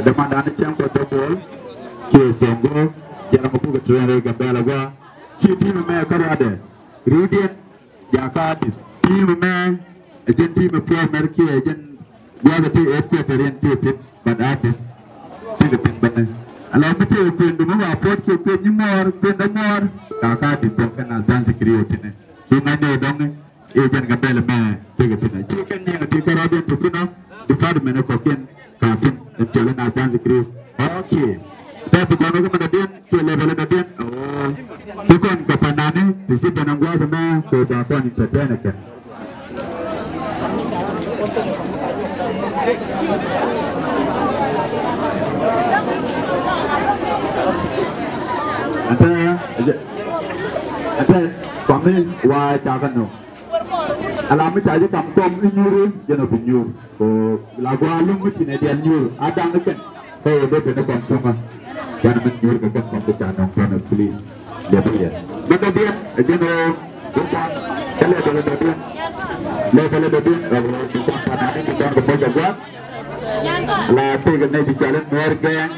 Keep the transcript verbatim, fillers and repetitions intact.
Dämandan cäŋ kɔ dɔ̱bɔl kiɛ Songo, jɛn ram mi kukɛ train rɛy Gambɛla gua. Ci team mɛ kä ruadɛ riwdiɛn. Jakä artist. Team mɛ ɛ jɛn team ɛ puɔ̱ɔ̱r mɛr kiɛ ɛ jɛn gua̱a̱th ɛ ti headquarter yɛn ti thi̱n, but artist tekɛ thi̱n bänɛ. Ala mi tekɛ kuëndu mi wa puɔ̱t kiɛ kuën nyi muɔɔr, kuën dä muɔɔr. Jakä artist dɔ̱ŋ kɛn a dance crew tinɛ. Ci ŋa̱cni ɛ dɔ̱ŋ i̱ jɛn Gambɛla mɛ tekɛ thi̱n ɛ. Ci kɛn nyiɛŋ ɛ ti kärɔ̱diɛn ti thi̱n ɔ, department ɛ kɔ̱kiɛn. Ka tin in cɔl in a dance crew. Okay. Tɛ bi kɔn wä kɛ mɛ dɔ̱diɛn, kiɛ level dɔ̱diɛn. Oh. Bi kɔn kɛ panani, ti ci ben in gua̱a̱th mɛ, kɛ ba kɔn entertain kɛn. Ɛn tɛ, ɛn tɛ, kɔmi wa ca kɛ nɔ. Ala mi ca ji̱ kam kɔm i̱ nyuuri, jɛn ɔ bi nyuur. Ko la gɔaa lum mi ci nɛ diɛl nyuur a da̱ŋ ni kɛn. Kä wä dee ben ni kɔm cuŋä. Jɛn min nyuur kɛ kɛn kɔm bi ca nɔŋ tɔnɛ, please. Lɛ bi yɛ. Min dɔ̱diɛn ɛ jɛn ɣöö bi kɔn kɛ lɛ bɛlɛ dɔ̱diɛn. Lɛ bɛlɛ dɔ̱diɛn ɛ ɣöö bi kɔn panani bi kɔn kɛ moc ɛ gua̱a̱th. La tëëkɛ nɛy ti cɔal in Nuɛɛr Gɛɛŋ.